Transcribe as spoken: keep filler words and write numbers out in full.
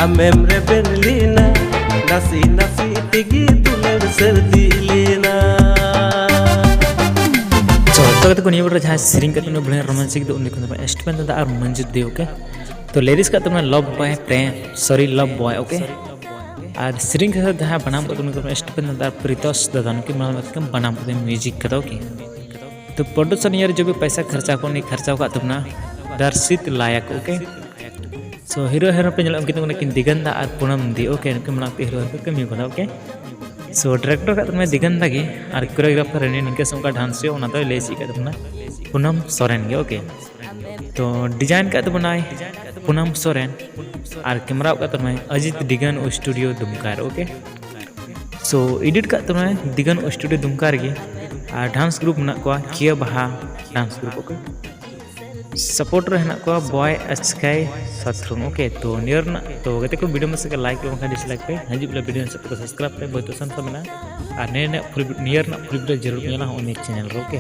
ᱟᱢᱮᱢ ᱨᱮᱵᱮᱱ ᱞᱮᱱᱟ, ᱱᱟᱥᱮ ᱱᱟᱥᱮ ᱛᱮᱜᱮ ᱫᱩᱞᱟᱹᱲ ᱥᱟᱹᱨᱫᱤ ᱞᱮᱱᱟ᱾ ᱛᱚ ᱚᱠᱛᱚ ᱠᱟᱛᱮ ᱠᱚ ᱱᱤᱭᱟᱹ ᱵᱚᱴ ᱨᱮ ᱡᱟᱦᱟᱸᱭ ᱥᱮᱨᱮᱧ ᱠᱟᱛᱮ ᱩᱱᱤ ᱵᱚᱲᱦᱮ ᱨᱳᱢᱟᱱᱥᱤᱠ ᱫᱚ ᱩᱱᱤ ᱠᱚ ᱮᱥᱴᱯᱮᱱ ᱫᱟᱫᱟ ᱟᱨ ᱢᱚᱧᱡᱩᱛ ᱫᱮ, ᱳᱠᱮ᱾ ᱛᱚ ᱞᱮᱨᱤᱥ ᱠᱟᱜ ᱛᱟᱵᱚᱱᱟ ᱞᱚᱵ ᱵᱚᱭ ᱯᱨᱮᱢ, ᱥᱚᱨᱤ ᱞᱚᱵ ᱵᱚᱭ, ᱳᱠᱮ᱾ ᱟᱨ ᱥᱮᱨᱮᱧ ᱠᱟᱛᱮ ᱡᱟᱦᱟᱸ ᱵᱟᱱᱟᱢ ᱠᱟᱛᱮ ᱩᱱᱤ ᱠᱚ ᱮᱥᱴᱯᱮᱱ ᱫᱟᱫᱟ ᱟᱨ ᱯᱨᱤᱛᱚᱥ ᱫᱟᱫᱟ ᱱᱩᱠᱤᱱ ᱵᱟᱱᱟᱢ ᱠᱟᱛᱮ ᱵᱟᱱᱟᱢ ᱠᱟᱛᱮ ᱢᱤᱭᱩᱡᱤᱠ ᱠᱟᱫᱟ, ᱳᱠᱮ᱾ ᱛᱚ ᱯᱨᱚᱰᱩᱥᱚᱱ ᱤᱭᱟᱹ ᱨᱮ ᱡᱚᱵᱤ ᱯᱚᱭᱥᱟ ᱠᱷᱚᱨᱪᱟ ᱠᱚ ᱩᱱᱤ ᱠᱷᱚᱨᱪᱟ ᱟᱠᱟᱫ ᱛᱟᱵᱚᱱᱟ ᱫᱟᱨᱥᱤᱛ ᱞᱟᱭᱟᱠ, ᱳᱠᱮ᱾ ᱥᱳ ᱦᱤᱨᱳ ᱦᱤᱨᱳ ᱯᱮ ᱧᱮᱞᱚᱜ ᱠᱤᱱ ᱛᱟᱵᱚᱱᱟ ᱠᱤᱱ ᱫᱤᱜᱟᱱᱫᱟ ᱟᱨ ᱯᱩᱱᱟᱢ ᱫᱤ, ᱳᱠᱮ᱾ ᱱᱩᱠᱤᱱ ᱢᱟᱲᱟᱝ ᱯᱮ ᱦᱤᱨᱳ ᱦᱤᱨᱳ ᱠᱚ ᱠᱟᱹᱢᱤ ᱠᱟᱫᱟ, ᱳᱠᱮ᱾ ᱥᱳ ᱰᱟᱭᱨᱮᱠᱴᱚᱨ ᱠᱟᱜ ᱛᱟᱵᱚᱱᱟ ᱫᱤᱜᱟᱱᱫᱟ ᱜᱮ ᱟᱨ ᱠᱳᱨᱤᱭᱳᱜᱨᱟᱯᱷᱟᱨ ᱨᱮᱱᱤ ᱱᱤᱝᱠᱟᱹ ᱥᱮ ᱚᱱᱠᱟ ᱰᱟᱱᱥ ᱦᱩᱭᱩᱜᱼᱟ ᱚᱱᱟ ᱫᱚᱭ ᱞᱟᱹᱭ ᱪᱮᱫ ᱠᱟᱜ ᱛᱟᱵᱚᱱᱟ ᱯᱩᱱᱟᱢ ᱥᱚᱨᱮᱱ ᱜᱮ, ᱳᱠᱮ᱾ ᱛᱚ ᱰᱤᱡᱟᱭᱤᱱ ᱠᱟᱜ ᱛᱟᱵᱚᱱᱟᱭ ᱯᱩᱱᱟᱢ ᱥᱚᱨᱮᱱ ᱟᱨ ᱠᱮᱢᱮᱨᱟ ᱠᱟᱜ ᱛᱟᱵᱚᱱᱟᱭ ᱚᱡᱤᱛ ᱰᱤᱜᱟᱱ ᱥᱴᱩᱰᱤᱭᱳ ᱫᱩᱢᱠᱟ ᱨᱮ, ᱳᱠᱮ᱾ ᱥᱳ ᱮᱰᱤᱴ ᱠᱟᱜ ᱛᱟᱵᱚᱱᱟᱭ ᱫᱤᱜᱟᱱ ᱥᱴᱩᱰᱤᱭᱳ ᱫᱩᱢᱠᱟ ᱨᱮᱜᱮ᱾ ᱟᱨ ᱰᱟᱱᱥ ᱜᱨᱩᱯ ᱢᱮᱱᱟᱜ ᱠᱚᱣᱟ ᱠᱤᱭᱟ ᱵᱟᱦᱟ ᱰᱟᱱᱥ ᱜᱨᱩᱯ, ᱳᱠᱮ᱾ ᱥᱟᱯᱳᱨᱴ ᱨᱮ ᱦᱮᱱᱟᱜ ᱠᱚᱣᱟ ᱵᱚᱭ ᱟᱪᱠᱟᱭ ᱥᱟᱛᱷᱨᱩᱢ, ᱳᱠᱮ᱾ ᱛᱚ ᱱᱤᱭᱟᱹ ᱨᱮᱱᱟᱜ ᱛᱚ ᱜᱟᱛᱮ ᱠᱚ ᱵᱷᱤᱰᱤᱭᱳ ᱢᱟᱥᱮ ᱞᱟᱭᱤᱠ ᱯᱮ, ᱵᱟᱝᱠᱷᱟᱱ ᱰᱤᱥᱞᱟᱭᱤᱠ ᱯᱮ᱾ ᱦᱤᱡᱩᱜ ᱵᱮᱞᱟ ᱵᱷᱤᱰᱤᱭᱳ ᱥᱟᱵ ᱠᱟᱛᱮ ᱥᱟᱵᱥᱠᱨᱟᱭᱤᱵ ᱯᱮ, ᱵᱚᱭ ᱛᱚ ᱥᱟᱱᱛᱚ ᱢᱮᱱᱟᱜᱼᱟ᱾ ᱟᱨ ᱱᱤᱭᱟᱹ ᱨᱮᱱᱟᱜ ᱯᱷᱩᱞ ᱱᱤᱭᱟᱹ ᱨᱮᱱᱟᱜ ᱯᱷᱩᱞ ᱵᱷᱤᱰᱤᱭᱳ ᱡᱟᱹᱨᱩᱲ ᱧᱮᱞᱟ ᱦᱚᱸ ᱱᱤᱭᱟᱹ ᱪᱮᱱᱮᱞ ᱨᱮ, ᱳᱠᱮ᱾